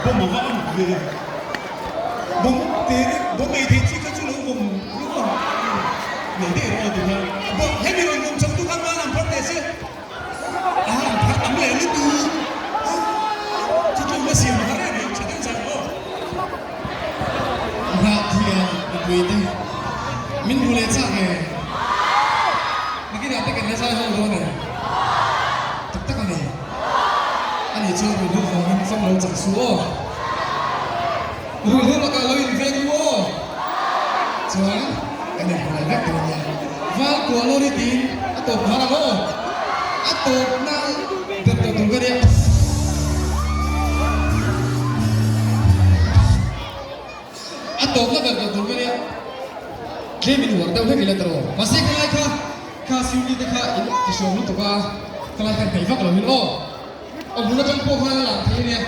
Bawm a va ang ve. Bawm te reuh, bawm ei theih chi kha chu lo vawm lo ang lo daih rawh ti khan. Bawm hemi rawn vawm chak tu khan van ang phar teh se. A ang phar tam leh lutuk. Chu chu va siam har em em tha deuh chang aw. Rah thiam mipui te min hmu leh chak e. Nakinah te kan la zai ho dawn e. Tak tak a ni. Ani chuan ruihhlo vangin fam lo chak su aw. Ruihhlo lakah lo inveng u aw. Chuan kan inhmu leh vek dawn nia. Val kuah lawri tiin a tawp nghal ang aw. A tawpna ber tawh tur ka nia. A tawpna ber tawh tur ka nia. Tlem in uar deuh hlek ila tawh. Mahse ka lai kha kha siu te kha in ti hriam lutuk a, ka lai khan peih vak lo in aw. Awm hun atang pawh khan a lang thei a nia.